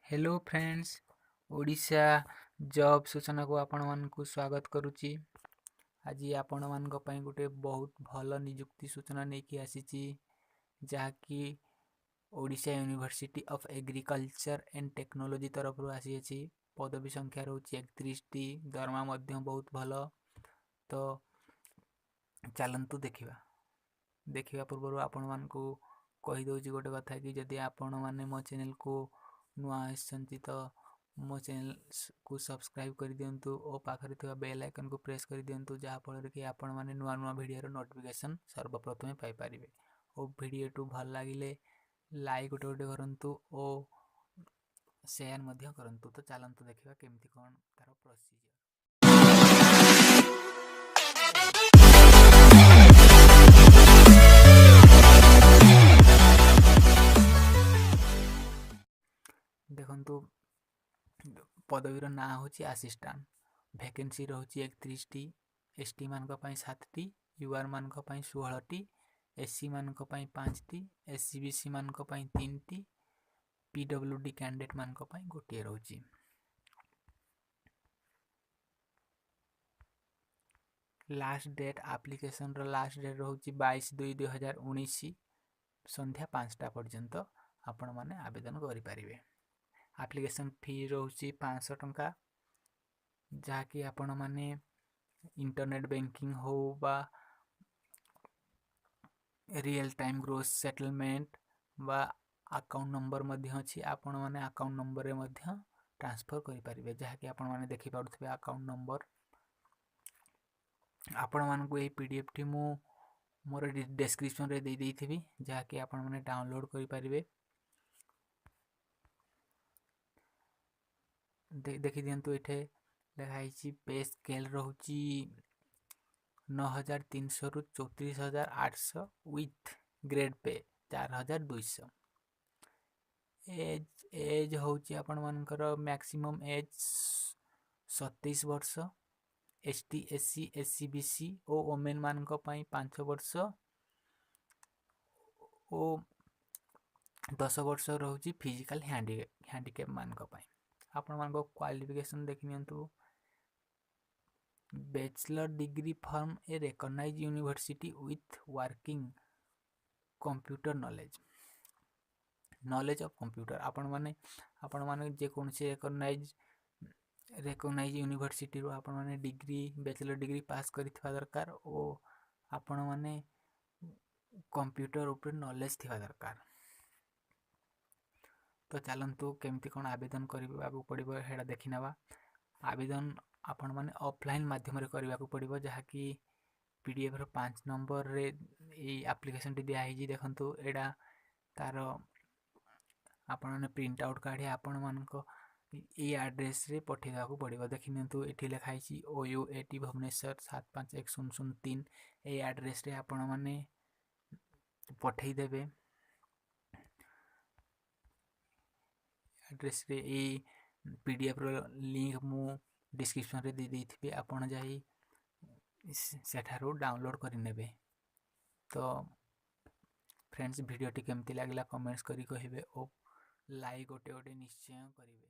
Hello friends, Odisha job ସୂଚନାକୁ ଆପଣମାନଙ୍କୁ ସ୍ୱାଗତ କରୁଛି। ଆଜି ଆପଣମାନଙ୍କ ପାଇଁ ଗୋଟେ ବହୁତ ଭଲ ନିଯୁକ୍ତି ସୂଚନା ନେଇକି ଆସିଛି, ଯାହାକି Odisha University of Agriculture and Technology ତରଫରୁ ଆସିଅଛି। ପଦବୀ ସଂଖ୍ୟା ରହୁଛି 31ଟି, ଦରମା ମଧ୍ୟ ବହୁତ ଭଲ। ତ ଚାଲନ୍ତୁ ଦେଖିବା। ଦେଖିବା ପୂର୍ବରୁ ଆପଣମାନଙ୍କୁ କହିଦେଉଛି ଗୋଟେ କଥା କି ଯଦି ଆପଣମାନେ ମୋ ଚ୍ୟାନେଲକୁ ନୂଆ ଆସିଛନ୍ତି, ତ ମୋ ଚ୍ୟାନେଲକୁ ସବସ୍କ୍ରାଇବ୍ କରିଦିଅନ୍ତୁ ଓ ପାଖରେ ଥିବା ବେଲ୍ ଆଇକନ୍କୁ ପ୍ରେସ୍ କରିଦିଅନ୍ତୁ, ଯାହାଫଳରେ କି ଆପଣମାନେ ନୂଆ ନୂଆ ଭିଡ଼ିଓର ନୋଟିଫିକେସନ୍ ସର୍ବପ୍ରଥମେ ପାଇପାରିବେ। ଓ ଭିଡ଼ିଓଟି ଭଲ ଲାଗିଲେ ଲାଇକ୍ ଗୋଟେ ଗୋଟେ କରନ୍ତୁ ଓ ସେୟାର ମଧ୍ୟ କରନ୍ତୁ। ତ ଚାଲନ୍ତୁ ଦେଖିବା କେମିତି କ'ଣ ତାର ପ୍ରୋସିଜିଅର। ଦେଖନ୍ତୁ, ପଦବୀର ନାଁ ହେଉଛି ଆସିଷ୍ଟାଣ୍ଟ। ଭ୍ୟାକେନ୍ସି ରହୁଛି 31ଟି। ଏସ୍ ଟି ମାନଙ୍କ ପାଇଁ 7ଟି, you ଆର୍ ମାନଙ୍କ ପାଇଁ 16ଟି, ଏସ୍ ସି ମାନଙ୍କ ପାଇଁ 5ଟି, ଏସ୍ ଇ ବି ସି ମାନଙ୍କ ପାଇଁ 3ଟି, ପି ଡବ୍ଲ୍ୟୁ ଡି କ୍ୟାଣ୍ଡିଡେଟ୍ ମାନଙ୍କ ପାଇଁ ଗୋଟିଏ ରହୁଛି। ଲାଷ୍ଟ ଡେଟ୍, ଆପ୍ଲିକେସନର ଲାଷ୍ଟ ଡେଟ୍ ରହୁଛି 22/2/2019 ସନ୍ଧ୍ୟା 5ଟା ପର୍ଯ୍ୟନ୍ତ ଆପଣମାନେ ଆବେଦନ କରିପାରିବେ। ଆପ୍ଲିକେସନ୍ ଫି ରହୁଛି 500 ଟଙ୍କା, ଯାହାକି ଆପଣମାନେ ଇଣ୍ଟରନେଟ୍ ବ୍ୟାଙ୍କିଂ ହଉ ବା ରିଏଲ୍ ଟାଇମ୍ ଗ୍ରୋସ୍ ସେଟଲମେଣ୍ଟ ବା ଆକାଉଣ୍ଟ ନମ୍ବର ମଧ୍ୟ ଅଛି, ଆପଣମାନେ ଆକାଉଣ୍ଟ ନମ୍ବରରେ ମଧ୍ୟ ଟ୍ରାନ୍ସଫର୍ କରିପାରିବେ, ଯାହାକି ଆପଣମାନେ ଦେଖିପାରୁଥିବେ ଆକାଉଣ୍ଟ ନମ୍ବର। ଆପଣମାନଙ୍କୁ ଏହି ପିଡିଏଫ୍ଟି ମୁଁ ମୋର ଡେସ୍କ୍ରିପସନ୍ରେ ଦେଇ ଦେଇଥିବି, ଯାହାକି ଆପଣମାନେ ଡାଉନଲୋଡ଼୍ କରିପାରିବେ। ଦେଖିଦିଅନ୍ତୁ, ଏଠି ଲେଖା ହେଇଛି ପେ ସ୍କେଲ୍ ରହୁଛି 9300ରୁ 34,800 ୱିଥ୍ ଗ୍ରେଡ୍ ପେ 4200। ଏଜ୍ ହେଉଛି ଆପଣମାନଙ୍କର ମ୍ୟାକ୍ସିମମ୍ ଏଜ୍ 27 ବର୍ଷ। S T, S C, S E B C ଓ ଓମେନ୍ ମାନଙ୍କ ପାଇଁ 5 ବର୍ଷ ଓ 10 ବର୍ଷ ରହୁଛି ଫିଜିକାଲ୍ ହ୍ୟାଣ୍ଡିକ୍ୟାପ୍ ମାନଙ୍କ ପାଇଁ। ଆପଣମାନଙ୍କ qualification ଦେଖିନିଅନ୍ତୁ, bachelor degree from a recognized university with working computer knowledge of computer। ଆପଣମାନେ ଯେକୌଣସି ରେକଗ୍ନାଇଜ୍ ୟୁନିଭର୍ସିଟିରୁ ଆପଣମାନେ ଡିଗ୍ରୀ, ବ୍ୟାଚଲର ଡିଗ୍ରୀ ପାସ୍ କରିଥିବା ଦରକାର ଓ ଆପଣମାନେ କମ୍ପ୍ୟୁଟର ଉପରେ ନଲେଜ୍ ଥିବା ଦରକାର। ତ ଚାଲନ୍ତୁ, କେମିତି କ'ଣ ଆବେଦନ କରିବାକୁ ପଡ଼ିବ ସେଇଟା ଦେଖିନେବା। ଆବେଦନ ଆପଣମାନେ ଅଫଲାଇନ୍ ମାଧ୍ୟମରେ କରିବାକୁ ପଡ଼ିବ, ଯାହାକି ପିଡିଏଫ୍ର 5 ନମ୍ବରରେ ଏଇ ଆପ୍ଲିକେସନ୍ଟି ଦିଆହେଇଛି। ଦେଖନ୍ତୁ, ଏଇଟା ତାର ଆପଣମାନେ ପ୍ରିଣ୍ଟ ଆଉଟ୍ କାଢ଼ି ଆପଣମାନଙ୍କ ଏଇ ଆଡ୍ରେସ୍ରେ ପଠାଇ ଦେବାକୁ ପଡ଼ିବ। ଦେଖିନିଅନ୍ତୁ, ଏଠି ଲେଖା ହେଇଛି ଓୟୁଏଟି ଭୁବନେଶ୍ୱର 751003। ଏଇ ଆଡ୍ରେସ୍ରେ ଆପଣମାନେ ପଠାଇଦେବେ। ଆଡ୍ରେସ୍ରେ ଏଇ ପିଡିଏଫ୍ର ଲିଙ୍କ୍ ମୁଁ ଡିସ୍କ୍ରିପସନ୍ରେ ଦେଇ ଦେଇଥିବି, ଆପଣ ଯାଇ ସେଠାରୁ ଡାଉନଲୋଡ଼୍ କରିନେବେ। ତ ଫ୍ରେଣ୍ଡସ୍, ଭିଡ଼ିଓଟି କେମିତି ଲାଗିଲା କମେଣ୍ଟସ୍ କରି କହିବେ ଓ ଲାଇକ୍ ଗୋଟେ ଗୋଟେ ନିଶ୍ଚୟ କରିବେ।